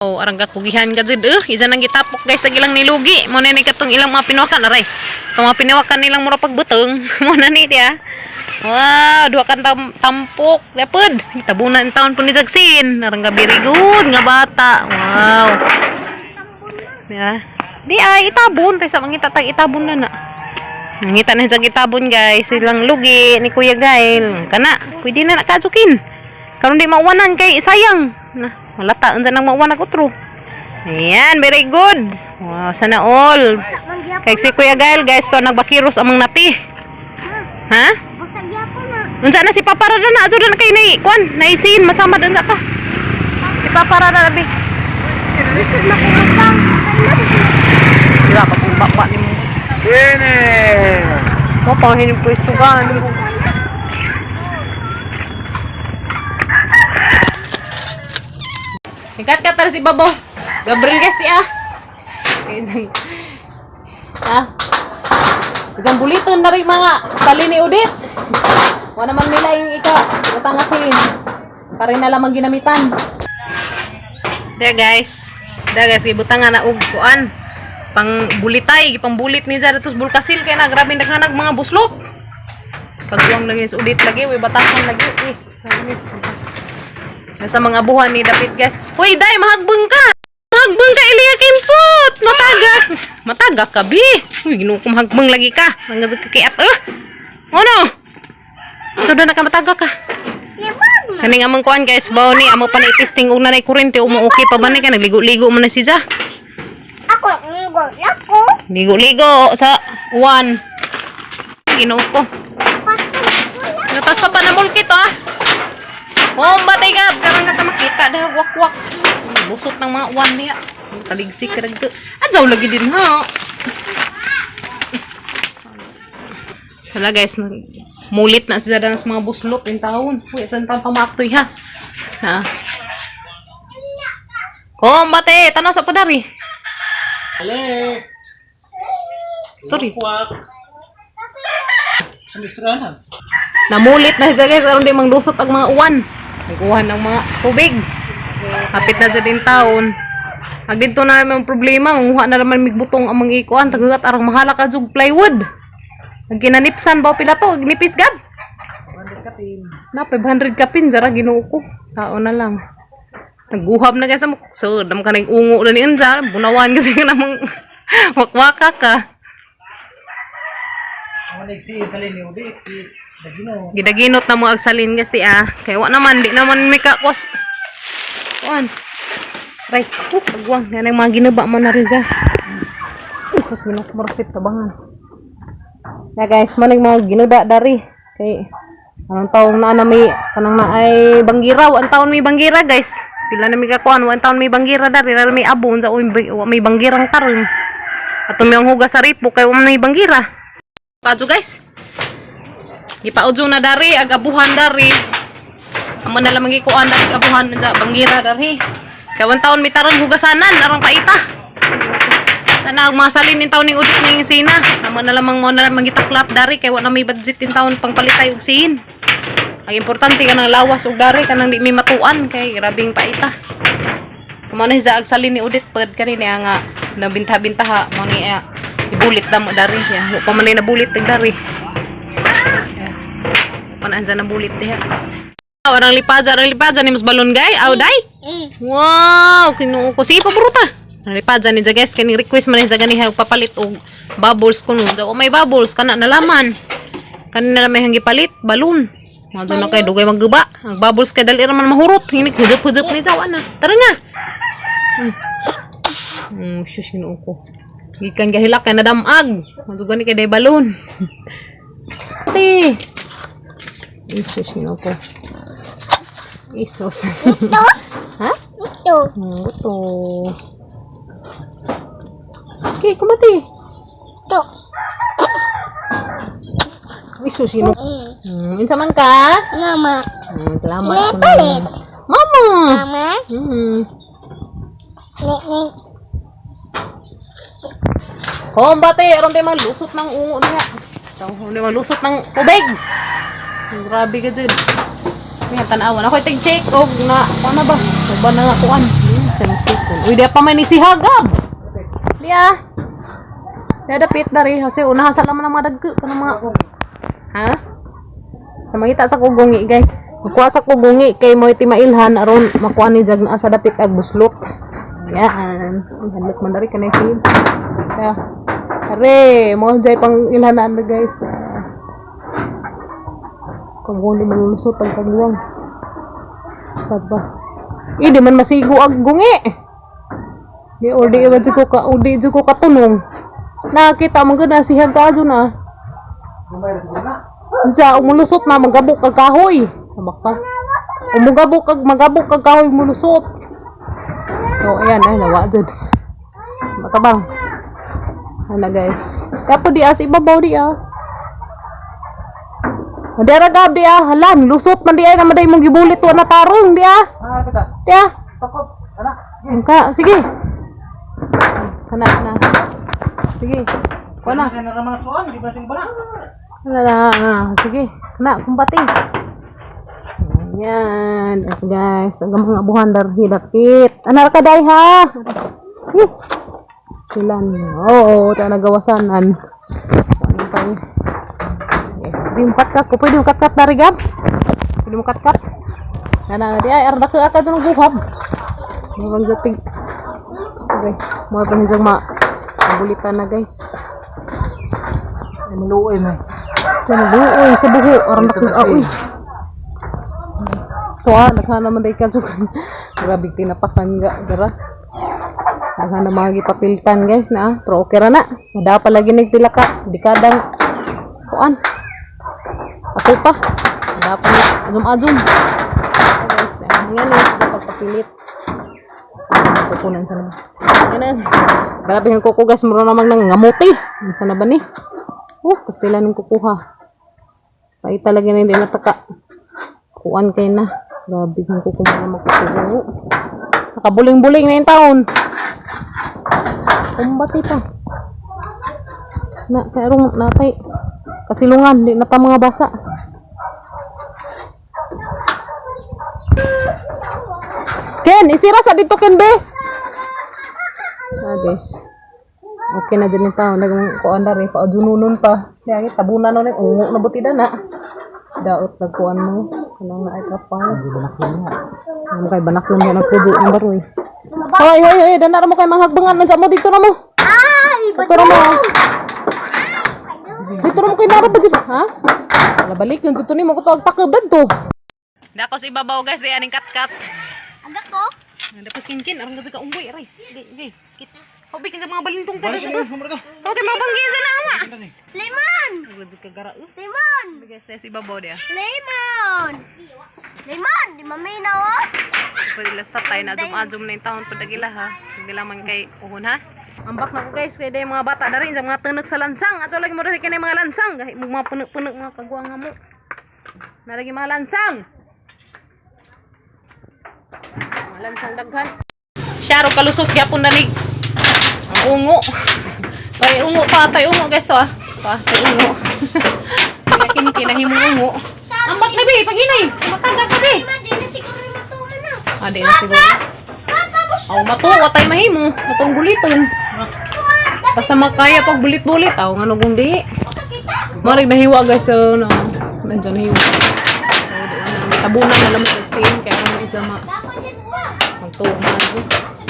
Oh, arang kakugihan ka jud eh. Isa nang gitapok, guys, sa ilang nilugi. Mo na ni katong ilang mga pinuwakan aray. Katong mga pinuwakan nilang mura pagbutong. Mo na ni diya. Wow, duha ka tampok. Dapod. Tabunan taon po ni Jagsin. Arang ka very good nga bata. Wow. Ya. Di ay itabon kaysa mangita tag itabon na na. Mangita na sa itabon, guys, silang lugi ni Kuya Gail. Kana, pwede na nakajukin. Karon di mauwanan kay sayang. Na, malata unsa nang mauwan ag utro. Ayan, very good. Wow, sana all. Kay si Kuya Gail, guys, to nagbakiros amang nati. Ha? Busag gyapon na. Unsa na si Papa ra na adto na kay nay kuan, naisin masama dun sa ka. Si Papa ra na abi. Lisod makurutang. Dira pa kung baba nimo. Bene! Mo panghin po isugan. Ikat ka tara si Babos. Gabriel guys ti ah. Isang ah. Isang buliton na rin mga sali ni Udit. Wa naman nila yung ika utangasin. Pare na lamang ginamitan. There, guys. There, guys, gibutangan na og kuan. Pang bulitay, gipang bulit ni Zara tos bulkasil kay na grabe naghanag mga buslot. Kagwang lagi sa udit lagi, way batasan lagi. Eh. Nasa mga buhan ni David, guys. Hoy, day, mahagbong ka. Mahagbong ka, Elia Kimpot. Matagak. Matagak ka, bi. Uy, ginoo ko, mahagbong lagi ka. Hanggang sa kakiat, eh. Ano? So, na ka matagak ka. Nibag. Kaning among kuan, guys, bao ni amo pa na i-testing og nanay kurente umo okay pa ba ni ka nagligo-ligo man na si Ja. Ako nggo ako. Ligo-ligo sa uwan. Ginoo ko. Natas pa pa na mulkit ah. Oh, batay ka. Karon na ta makita dahil wakwak. Lusot ng mga uwan niya. Taligsik ka nagto. Adyaw lagi din ha. Hala, guys, mulit na sila sa mga buslot in taon. Uy, saan taon pamaktoy ha? Ha? Kombate, tanaw sa padari. Ale! Story. Kwak! Sa mistranan. Namulit na siya, guys, aron di manglusot ang mga uwan. Nag-uwan ng mga tubig. Hapit na dyan din taon. Ag dito na naman ang problema, manguha na naman migbutong ang mga ikuan, tagagat arang mahala ka jug plywood. Ang kinanipsan ba pila to, nipis gab. Na 500 kapin jara Ginoo ko. Sao na lang. Nagguhab na guys sa so, dam ka nang ungo na ni Anjar, bunawan kasi ka namang wakwaka ka. Ang nagsiin sa linyo, di, si Dagino. Gidaginot na mo agsalin, guys, ti ah. Kay wa naman di naman may kakwas. Kuan. Right. Agwang yan ang mga ginaba man na rin dyan. Jesus, ginoo ko marasip tabangan. Na guys, man ang mga ginuda dari. Kay anong taong na na may kanang na ay banggiraw, ang taon may banggira, guys. Pila na may kakuan, ang taon may banggira dari, ra may abo unsa wa may banggirang tarong. Ato may ang hugas sa ripo kay wa man may banggira. Kadyo, guys. Gipaudyo na dari, ag abuhan dari. Amo na lamang gikuan dari ag abuhan sa banggira dari. Kay one taon may tarong hugasanan, arang paita. Sana ang mga salin ning taon ning udit ning sina. Amo na lamang mo na lamang gitaklap dari kay wa na may budget in taon pangpalitay og sin. Ang importante kanang lawas og dari kanang di may matuan kay grabing paita. So mo na siya ag salin ni Udit pagod kanina nga nabinta-bintaha mo ni ibulit na mo dari ya. Wa pa man ni nabulit tag dari. Panaan na bulit diha. Arang lipaja ni mas balon gay. Aw day. Wow, kinuo ko sige paburuta. Arang lipaja ni guys kaning request man ni jaga ni papalit og bubbles kuno. Ja may bubbles kana nalaman. Kanina na may hanggi palit balon. Mga na kay dugay magguba. Ang bubbles kay dali ra man mahurot. Hinig hujop-hujop ni jawa na. Tara nga. Shush, kinuo ko. Gikan gahilak kay nadamag. Madugani kay day balon. Ate. Isus, ginoo ko. Isus. Ito. Ha? Ito. Ito. Okay, kumati. Ito. Isus, ginoo. Unsa man ka? Mama. Salamat May ko palit. na. Mama. Mama. Nek nek. Kombate, aron tayo malusot ng ungo niya. Aron tayo malusot ng tubig. Grabe ka dyan. May tanawan. Ako itig check og na kuan na ba? Uban na nga kuan. Sa chicken. Uy, di pa man ni si Hagab. Di ah. Di dapit dari kasi unahan sa laman ng mga dagko kanang mga. Ha? Sa mangita sa kugungi, guys. Makuha sa kugungi kay mo timailhan aron makuha ni jag naa sa dapit ag buslot. Yan. Ay, hadlok man dari kanay si. Ya. Are, mo jay pang ilhanan na, guys. Kung di malulusot ang kagwang. Ba? Eh, di man masigo ang gungi. Di or di ba ko ka o di ko katunong. Nakita mo gud na si Hagkazo na. Gumay ra siguro na. Diya, umulusot na, magabok kag kahoy. Sabak ka. Umugabok kag, magabok kag kahoy, mulusot. So, ayan, ay, nawa dyan. Matabang. Ano, guys. Kapo di ah, sa ibabaw di ah. Dera gab di ah, hala, lusot man di ay naman day mong gibulit wa na tarong di ah. Ah, kita. Di ah. Takot. Ana. Angka, sige. Kana na. Sige. Kuha na. Kaya na mga suan, di ba sing bana? Kana na, na. Sige. Kana, kumbati. Ayan. At guys, ang mga abuhan dar hilapit. Anar ka day ha. Ih. Silan. Oo, ta nagawasanan. Ano pa eh. Yes, bimpat ka ko. Pwede mo kat-kat dari gab. Pwede mo kat-kat. Ana di ay arda ka ata dyan guhab. Murang gating. Okay, mga panisang ma bulitan na, guys. Maluoy man. Kaya buoy sa buho, aron na ah, uy. To ah, naghan naman day kadyo. Grabe tinapakan ga dara. Daghan na mga gipapiltan, guys, na ah. Pero okay ra na. Mada pa lagi nagpila ka dekadang kuan. Atay pa. Mada pa ni azum-azum. Ah, guys, na yan eh, sa pagpapilit. Kukunan sa naman. Yan na. Grabe ang kuko, guys, mura namang nang ngamuti. Unsa na ba ni? Pastila ng kukuha. Ay talaga na hindi nataka. Kuan kay na. Grabe kung kuko mo na makukuha. Nakabuling-buling na yung taon. Kumbati pa. Na, kairong natay. Kasilungan, di na pa mga basa. Ken, isira sa dito, Ken, be. Ah, guys. Okay na dyan yung tao. Nagkuan na rin. Paujununon pa. Kaya tabunan na rin. Ungo na buti na. Daot nagkuan mo. Kanang na ay kapang. Ano kay banaklon nga nagpujo ang baroy. Hoy, hoy, hoy. Danar mo kay mga hagbangan. Nandiyan mo dito na mo. Ay, Dito na mo. Dito na mo kay nara ba dyan? Ha? Wala balik. Yung dito ni mo ko to agpakabad to. Dako sa ibabaw, guys. Di aning kat-kat. Agak ko. Dapat kinkin. Arang kasi ka unggoy. Aray. Gay, gay. Kit. Hobi kinsa mga balintong tayo sa bus. Okay, mabanggiin sa nama. Lemon! Lemon! Guys, tayo sa ibabaw diya. Lemon! Lemon! Di maminaw ah. Pwede last stop tayo na azum-azum na yung taon padagila ha. Hindi lamang kay uhon ha. Ambak na ko, guys, kay day mga bata na rin sa mga tunog sa lansang. Ato lagi mo rin kay mga lansang. Gahi mo mga puno-puno mga kagwang mo. Nalagi mga lansang. Mga lansang daghan. Syaro kalusot gyapon na ni ang ungo. Tay ungo pa, tay ungo, guys, to ah. Pa, tay ungo. Kaya kinahimong ungo. Ambak na be, paghinay. Matagal ka be. Ma, di na siguro matuwa na. Ah, di na siguro. Papa, bus! Aw, matuwa tay mahimo. Atong guliton. Basta makaya pag bulit-bulit. Aw, ngano kung di. Marig nahiwa, guys, to no. Nandiyan nahiwa. Oh, di na. Tabunan na lang sa same kaya kung isa ma magtuo man ko.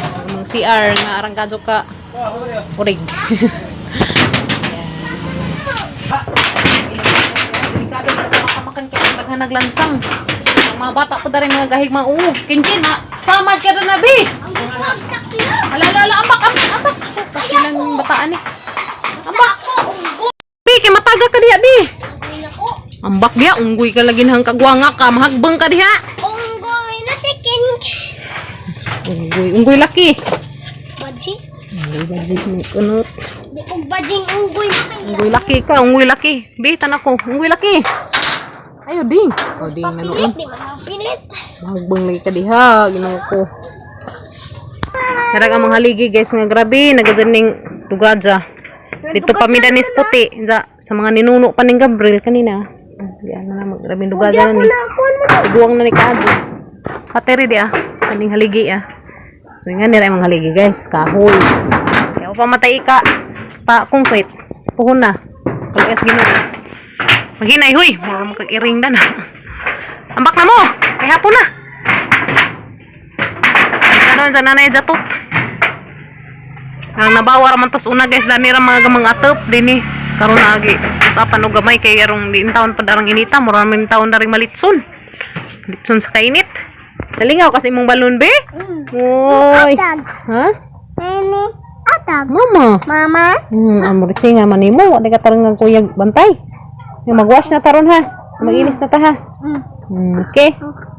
Ang mga CR nga arang kadyo ka urig. Delikado na sa makamakan kaya ang daghan naglansang. Ang mga bata po dari mga gahig mga ungo. Kinkin ha. Samad ka na bi. Ang gagawag yun! Ala ala ala, ambak ambak ambak. Kasi nang bataan eh. Basta ako, unggoy! Bi, kay mataga ka diha bi. Unggoy na ko! Ambak diha, unggoy ka lagi nang kagwanga ka, mahagbang ka diha. Unggoy na si Ken. Unggoy, unggoy laki. Baji? Unggoy baji sa mga kunot. Di ko bajing unggoy makay. Unggoy laki ka, unggoy laki. Bi, tanak ko, unggoy laki. Ayo ding. O ding na noon. Pilit, di man ang pilit. Mahagbang lagi ka diha, Ginoo ko. Narag ang mga haligi, guys, nga grabe, nagadyan ning dugadja. Dito pa mi danis puti, ja, sa mga ninuno pa ning Gabriel kanina. Diyan na naman, grabe dugadja na ni. Ako mo. Iguang na ni kaadyo. Pateri di ah, kaning haligi ah. So nga nila yung mga haligi, guys, kahoy. Kaya pa matay ka pa concrete. Puhon na. Kalugas Ginoo. Maghinay huy, mura mo kag iring na. Ambak na mo. Kay hapon na. Ano sa nanay jatot. Ang nabawa ra man tos una, guys, dani ra mga gamang atop dinhi karon na agi. Usapan og gamay kay arong di taon pa darang inita, mura man taon na ring malitson. Litson sa kainit. Nalingaw kasi imong balon be? Oy. Atag. Ha? Nene. Atag. Mama. Mama. Amor nga man nimo, wa di ka tarong nga kuyag bantay. Nga magwash na taron ha. Maginis na ta ha. Okay. Okay.